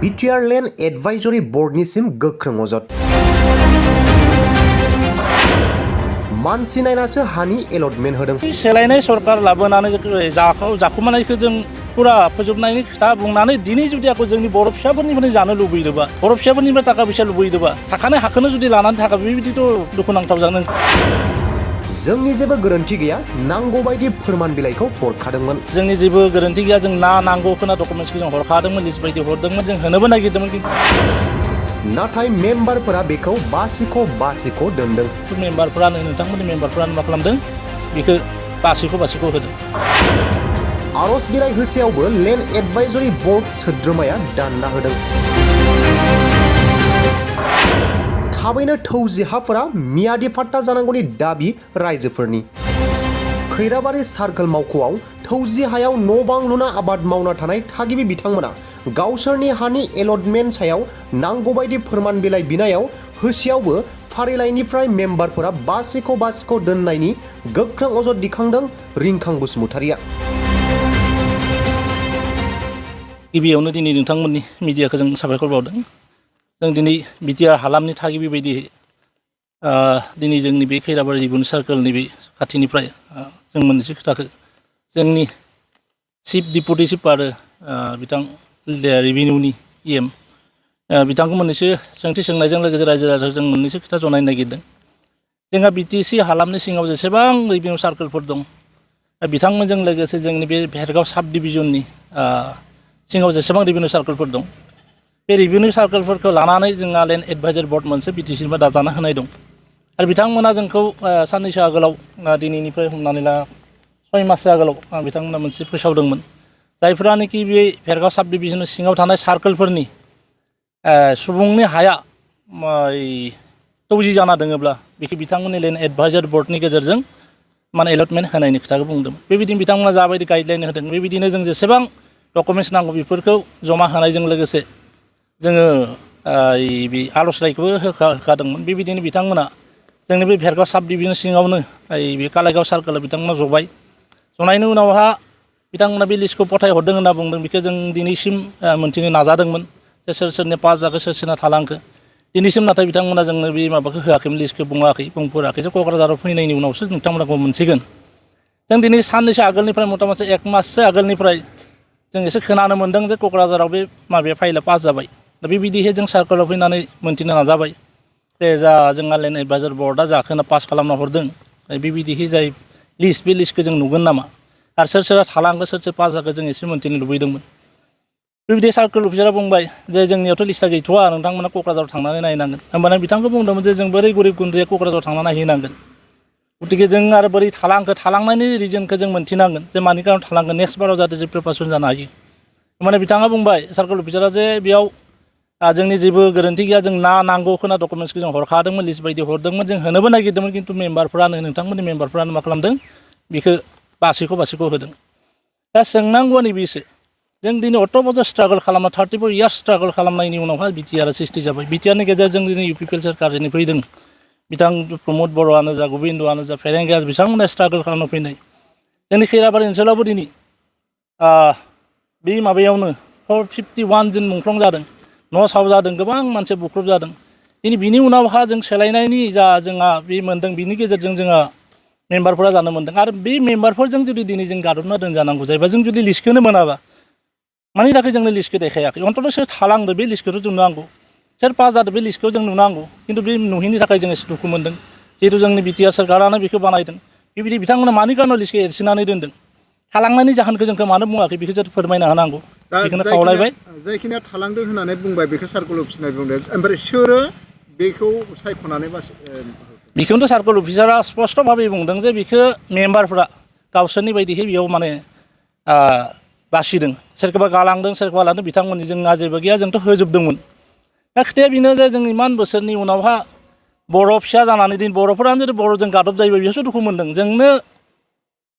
BTR land advisory बोर्डनिसिम गोख्रों अजद मानसि नायनासो हानि एलटमेन्ट होदों। सोलायनाय सरकार लाबोनानै जाखुमानायखौ जों पुरा फोजोबनायनि खोथा बुंनानै दिनै जुदि आंखौ जोंनि बर' फिसाफोरनिफ्राय जानो लुबैदोंबा बर' फिसाफोरनिफ्राय थाखा फैसा लुबैदोंबा थाखानाय हाखौनो जुदि लानानै थाखा बेबायदिथ' दुखुनांथाव जानो। जोंनि जेबो गोरोन्थि गैया, नांगौ बायदि फोरमान बिलाइखौ हरखादोंमोन। जोंनि जेबो गोरोन्थि गैया, जों नांगौ खोना डकुमेन्ट्सखौ जों हरखादोंमोन, लिस्ट बायदि हरदोंमोन, जों होनोबो नागिरदोंमोन। नाथाय मेम्बारफोरा बेखौ बासिख' दोनदों। मेम्बारफोरानो नोंथांमोननि मेम्बारफोरानो मा खालामदों बेखौ बासिख' होदों। आर'ज बिलाइ होसेयावबो लेन्ड एडभाइजरी बोर्ड सोद्रोमाया दानना होदों। थाबैनो थौजि हाफोरा मियादि फाट्टा जानांगौनि दाबि रायजोफोरनि। खैराबारि सार्कल मावख'आव थौजि हायाव न' बां लुना आबाद मावना थानाय थागिबि बिथांमोना गावसोरनि हानि एलटमेन्ट सायाव नांगौबायदि फोरमान बिलाइ बिनायाव होसेयावबो फारिलाइनिफ्राय मेम्बारफोरा बासिख' दोननायनि गोख्रों अजद दिखांदों रिंखां बसुमतारिया। गिबियावनो दिनै नोंथांमोननि मिडियाखौ जों साबायखर बावदों। जों दिनै बिटिआर हालामनि थागिबि बायदि दिनै जोंनि बे खैराबारि रिभिनिउ सार्कलनि बे खाथिनिफ्राय जों मोनसे खोथाखौ जोंनि चिफ डिपुटि चिफ आरो बिथां रिभिनिउनि EM बिथांखौ मोननैसो सोंथि सोंनायजों लोगोसे रायजो राजाजों मोननैसो खोथा जनायनो नागिरदों। जोंहा BTC हालामनि सिङाव जेसेबां रिभिनिउ सार्कलफोर दं बिथांमोनजों लोगोसे जोंनि बे भेरगाव साब डिभिजननि सिङाव जेसेबां रिभिनिउ सार्कलफोर दं बे रिभिनिउ सार्कलफोरखौ लानानै जोंहा लेन्ड एडभाइजरी बोर्ड मोनसे BTCनिफ्राय दाजाना होनाय दं। आरो बिथांमोना जोंखौ साननैसो आगोलाव दिनैनिफ्राय हमनानै ला 6 माससो आगोलाव बिथांमोना मोनसे फोसावदोंमोन जायफोरानोखि बे भेरगाव साब डिभिजननि सिङाव थानाय सार्कलफोरनि सुबुंनि हाया तौजि जाना दङब्ला बेखौ बिथांमोननि लेन्ड एडभाइजरी बोर्डनि गेजेरजों माने एलटमेन्ट होनायनि खोथाखौ बुंदों। बेबायदिनो बिथांमोना जाबायदि गाइडलाइन होदों बेबायदिनो जों जेसेबां डकुमेन्ट्स नांगौ बेफोरखौ जमा होनायजों लोगोसे जोङो बे आर'जलाइखौबो होखादोंमोन। बेबायदिनो बिथांमोना जोंनि बे भेरगाव साब डिभिजन सिङावनो बे कालाइगाव सार्कलाव बिथांमोना जबाय। जनायनि उनावहा बिथांमोना बे लिस्टखौ फथायहरदों होनना बुंदों। बेखौ जों दिनैसिम मोनथिनो नाजादोंमोन जे सोर सोरनि पास जाखो सोर सोरना थालांखो। दिनैसिम नाथाय बिथांमोना जोंनो बे माबाखौ होआखैमोन, लिस्टखौ बुंफोराखै जे क'क्राझाराव फैनायनि उनावसो नोंथांमोनखौ मोनसिगोन। जों दिनै साननैसो आगोलनिफ्राय मथा-मथि 1 माससो आगोलनिफ्राय जों एसे खोनानो मोन्दों जे क'क्राझाराव बे माबाया फाइला पास जाबाय। दा बेबायदिहै जों सार्कलाव फैनानै मोनथिनो नाजाबाय जे जोंहा लेन्ड एडभाइजरी बोर्डआ जाखोना पास खालामना हरदों बेबायदिहै जाय लिस्ट बे लिस्टखौ जों नुगोन नामा आरो सोर सोरा थालांखो सोर सोर पास जाखो जों एसे मोनथिनो लुबैदोंमोन। बेबायदि सार्कल अफिसारा बुंबाय जे जोंनियावथ' लिस्टआ गैथ'वा, नोंथांमोना क'क्राझाराव थांनानै नायनांगोन। होमबाना बिथांखौ बुंदोंमोन जे जों बोरै गरिब गुन्द्रिया क'क्राझाराव थांनानै नायहैनांगोन। गतिके जों आरो बोरै थालांनायनि रिजनखौ जों मोनथिनांगोन जे मानि कारनाव थालांगोन, नेक्स्ट बाराव जाहाथे जों प्रिपारेसन जानो हायो। होमबाना बिथाङा बुंबाय सार्कल अफिसारा जे बेयाव जोंनि जेबो गोरोन्थि गैया, जों नांगौ खोना डकुमेन्ट्सखौ जों हरखादोंमोन, लिस्ट बायदि हरदोंमोन, जों होनोबो नागिरदोंमोन। खिन्थु नोंथांमोननि मेम्बारफ्रानो मा खालामदों बेखौ बासिख' होदों। दा सोंनांगौआ नैबेसो जों दिनै अत' बजा स्ट्रागल खालामना 34 इयार्स स्ट्रागल खालामनायनि उनावहाय बिटिआर सृष्टि जाबाय। बिटिआरनि गेजेरजों दिनै UPPL सोरखारनि फैदों। बिथां प्रमद बर'आनो जा, गबिन्दआनो जा, फेरेंगाया बिथांमोना स्ट्रागल खालामना फैनाय। जोंनि खैराबारि ओनसोलावबो दिनै बे माबायावनो 451 दिन मुंख्लं जादों, न' साव जादों, गोबां मानसि बुख्रुब जादों। दिनै बिनि उनावहा जों सोलायनायनि जोंहा बे मोन्दों, बिनि गेजेरजों जोंहा मेम्बारफोरा जानो मोन्दों। आरो बे मेम्बारफोरजों जुदि दिनै जों गादबना दोनजानांगौ जायोबा जों जुदि लिस्टखौनो मोनाबा मानि थाखाय जोंनो लिस्टखौ देखायाखै? अन्तत' सोर थालांदो बे लिस्टखौथ' जों नुनांगौ, सोर पास जादों बे लिस्टखौ जों नुनांगौ। खिन्थु बे नुयैनि थाखाय जों एसे दुखु मोन्दों। जिहेतु जोंनि बिटिआर सोरखारानो बेखौ बानायदों। बेबायदि बिथांमोना मानि कारनाव लिस्टखौ एरसिनानै दोनदों, थालांनायनि जाहोनखौ जोंखौ मानो बुङाखै बेखौ जों फोरमायना होनांगौ। बेखौनो खावलायबाय। जायखिनिया थालांदों होननानै बुंबाय बेखौ सार्कल अफिसनिफ्राय बुंदों, ओमफ्राय सोरो बेखौ सायख'नानै बेखौनोथ' सार्कल अफिसारा स्पस्ट भाबै बुंदों जे बेखौ मेम्बारफ्रा गावसोरनि बायदिहै बेयाव माने बासिदों। सोरखौबा गालांदों, सोरखौबा लादों, बिथांमोननि जोंहा जेबो गैया, जोंथ' होजोबदोंमोन। दा खोथाया बेनो जे जों इमान बोसोरनि उनावहा बर' फिसा जानानै दिन बर'फोरानो जुदि बर'जों गादब जायोबा बेयावसो दुखु मोन्दों। जोंनो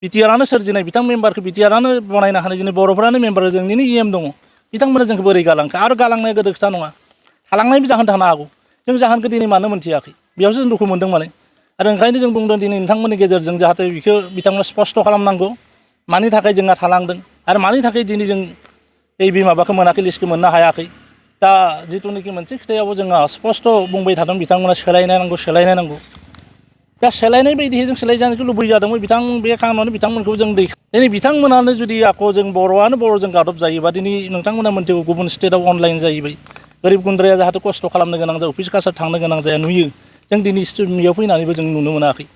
बिटिआरानो सोरजिनाय बिथां मेम्बारखौ बिटिआरानो बनायना होनाय, जोंनि बर'फोरानो मेम्बार, जोंनिनो EM दङ। बिथांमोना जोंखौ बोरै गालांखो? आरो गालांनाया गोदो खोथा नङा, थालांनायनि जाहोन थानो हागौ। जों जाहोनखौ दिनै मानो मोनथियाखै? बेयावसो जों दुखु मोन्दों माने। आरो ओंखायनो जों बुंदों दिनै नोंथांमोननि गेजेरजों जाहाथे बेखौ बिथांमोना स्पस्ट खालामनांगौ, मानि थाखाय जोंहा थालांदों आरो मानि थाखाय दिनै जों बे माबाखौ मोनाखै, लिस्टखौ मोननो हायाखै। दा दा जिथुनाखि मोनसे खोथायाव जोंहा स्पष्ट बुंबाय थादों बिथांमोना सोलायनाय नांगौ दा सोलायनाय बायदियै जों सोलायजानायखौ लुबैजादोंमोन बे खामानियावनो बिथांमोनखौ जों दिनै बिथांमोनानो जुदि आखौ जों बर'आनो बर'जों गादब जायोबा दिनै नोंथांमोना मोनथिगौ गुबुन स्टेटआव अनलाइन जाहैबाय गोरिब गुन्द्राया जाहाथे खस्थ' खालामनो गोनां जायो अफिस कासार थांनो गोनां जाया नुयो जों दिनै बेयाव फैनानैबो जों नुनो मोनाखै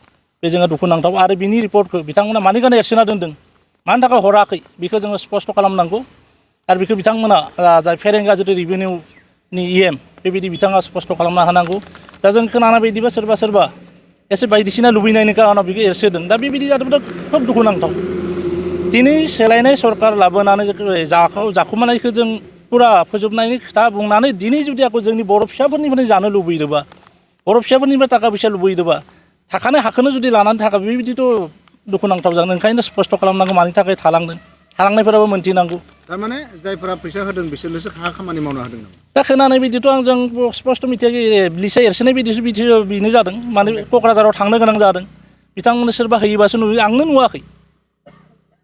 बे जोंहा दुखुनांथाव आरो बिनि रिपर्टखौ बिथांमोना मानि गाना एरसोना दोनदों मानि थाखाय हराखै बेखौ जोङो स्पष्ट खालामनांगौ आरो बेखौ बिथांमोना जाय फेरेंगा जुदि रिभिनिउनि बेबायदि बिथाङा स्पष्ट खालामना होनांगौ दा जों खोनानाय बायदिबा सोरबा एसे बायदिसिना लुबैनायनि खारनाव बेखौ एरसोदों दा बेबायदि जादोंब्ला खोब दुखुनांथाव दिनै सोलायनाय सरकार लाबोनानै जाखुमानायखौ जों फुरा फोजोबनायनि खोथा बुंनानै दिनै जुदि आखौ जोंनि बर' फिसाफोरनिफ्राय जानो लुबैदोंबा बर' फिसाफोरनिफ्राय थाखा फैसा लुबैदोंबा थाखानाय हाखौनो जुदि लानानै थाखा बेबायदिथ' दुखुनांथाव जागोन ओंखायनो स्पष्ट खालामनांगौ मानि थाखाय थालांनायफोराबो मोनथिनांगौ थारमाने जायफोरा फैसा होदों बिसोरल'सो खामानि मावनो हादों नामा दा खोनानाय बायदिथ' आं जों स्पष्ट मिथियाखै लिस्टआ एरसोनाय बायदिसो बेनो जादों माने क'क्राझाराव थांनो गोनां जादों बिथांमोननो सोरबा होयोबासो नुयो आंनो नुवाखै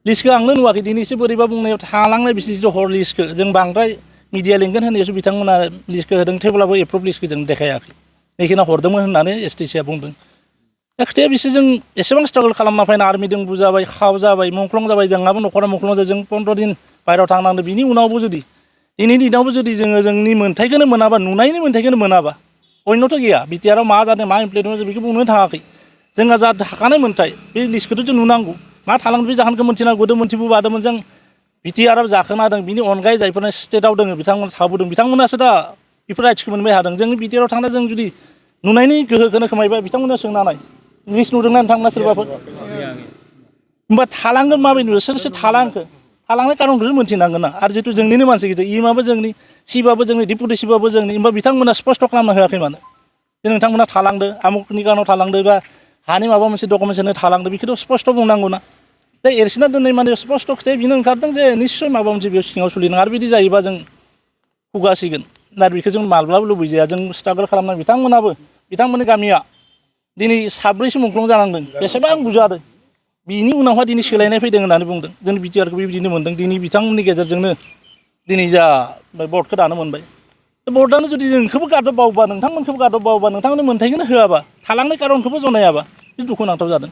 लिस्टखौ आंनो नुवाखै दिनैसो बोरैबा बुंनायाव थालांनाय बिसोर हर लिस्टखौ जों बांद्राय मिडिया लिंगोन होननायावसो बिथांमोना लिस्टखौ होदों थेवब्लाबो एप्रुभ लिस्टखौ जों देखायाखै बेखिनि हरदोंमोन होननानै STC आ बुंदों दा खोथाया बिसोर जों एसेबां स्ट्रागल खालामना फैना आर्मिजों बुजाबाय खाव जाबाय मुंख्लं जाबाय जोंहाबो न'खरा मुंख्लं जाबाय जों 15 दिन बाहेरायाव थांनांदों बिनि उनावबो जुदि दिनैनि दिनावबो जुदि जोङो जोंनि मोन्थाइखौनो मोनाबा नुनायनि मोन्थाइखौनो मोनाबा अन्यथ' गैया बिटिआराव मा जादों मा इमप्लिमेन्ट जादों बेखौ बुंनो थाङाखै जोंहा जा थाखानाय मोन्थाइ बे लिस्टखौथ' जों नुनांगौ मा थालांदों बे जाहोनखौ मोनथिनांगौ मोनथिबोबादोंमोन जों बिटिआराव जाखोनादों बिनि अनगायै जायफोरना स्टेटआव दङ बिथांमोना थाबोदों बिथांमोनासो दा बेफोर राइट्सखौ मोनबाय हादों जोंनि बिटिआराव थांना जों जुदि नुनायनि गोहोखौनो खोमायबाय बिथांमोना सोंनानै लिस्ट नुदोंना नोंथांमोना सोरबाफोर होमबा थालांगोन माबायदि सोरसो थालांनाय खारनखौ मोनथिनांगोन ना आरो जितु जोंनिनो मानसि गिदिर इमाबो जोंनि सिबाबो जोंनि डिपुटि सिबाबो जोंनि होमबा बिथांमोना स्पष्ट खालामना होआखै मानो जे नोंथांमोना थालांदो आमुकनि गानाव थालांदो बा हानि माबा मोनसे डकुमेन्टसनो थालांदो बेखौथ' स्पष्ट बुंनांगौ ना दा एरसिना दोननाय माने स्पष्ट खोथाया बेनो ओंखारदों जे निस्सय माबा मोनसे बेयाव सिङाव सोलिदों आरो बिदि जायोबा जों खुगासिगोन दा बेखौ जों माब्लाबो लुबैजाया जों स्ट्रागल खालामनाय बिथांमोननि गामिया दिनै साब्रैसो मुंख्लं जानांदों बेसेबां बुजादों बिनि उनावहाय दिनै सोलायनाय फैदों होननानै बुंदों जों बिटिआरखौ बेबायदिनो मोनदों दिनै बिथांमोननि गेजेरजोंनो दिनै जा बर्डखौ दानो मोनबाय बर्डआनो जुदि जोंखौबो गादबबावोबा नोंथांमोनखौबो गादबबावोबा नोंथांमोननि मोन्थाइखौनो होआबा थालांनाय खारनखौबो जनायाबा बे दुखुनांथाव जादों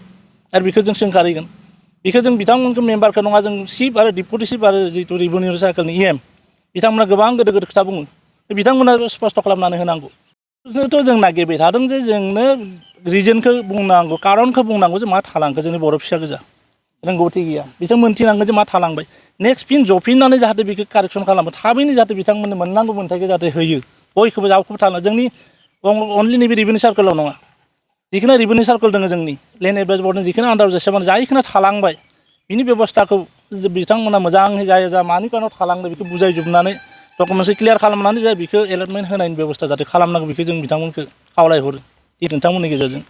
आरो बेखौ जों सोंखारिगोन बेखौ जों बिथांमोनखौ मेम्बारखौ नङा जों चिफ आरो डिपुटि चिफ आरो जितु रिभिनिउ सार्कोलनि बिथांमोना गोबां गोदो खोथा बुङो बिथांमोना स्पष्ट खालामनानै होनांगौ थ' जों नागिरबाय थादों जे जोंनो रिजनखौ बुंनांगौ खारनखौ बुंनांगौ जे मा थालांखो जोंनि बर' फिसा गोजा रोंगौथि गैया बिथां मोनथिनांगौ जे मा थालांबाय नेक्स्ट फिन जफिननानै जाहाथे बेखौ कारेक्सन खालामो थाबैनो जाहाथे बिथांमोननो मोननांगौ मोन्थाइखौ जाहाथे होयो बयखौबो जावखौबो थाला जोंनि अनलि नैबे रिभिनिउ सार्कोलाव नङा जिखुनु रिभिनिउ सार्कोल दङ जोंनि लेन्ड एडभाइस बर्डनि जिखुनु आन्दाराव जेसेबां जायखौनो थालांबाय बिनि बेब'स्थाखौ बिथांमोना मोजाङै जाया जा मानि कारनाव थालांदों बेखौ बुजायजोबनानै डकुमेन्टखौ क्लियार खालामनानै जा बेखौ एलटमेन्ट होनायनि बेब'स्था जाहाथे खालामनांगौ बेखौ जों बिथांमोनखौ खावलायहरो नोंथांमोननि गेजेरजों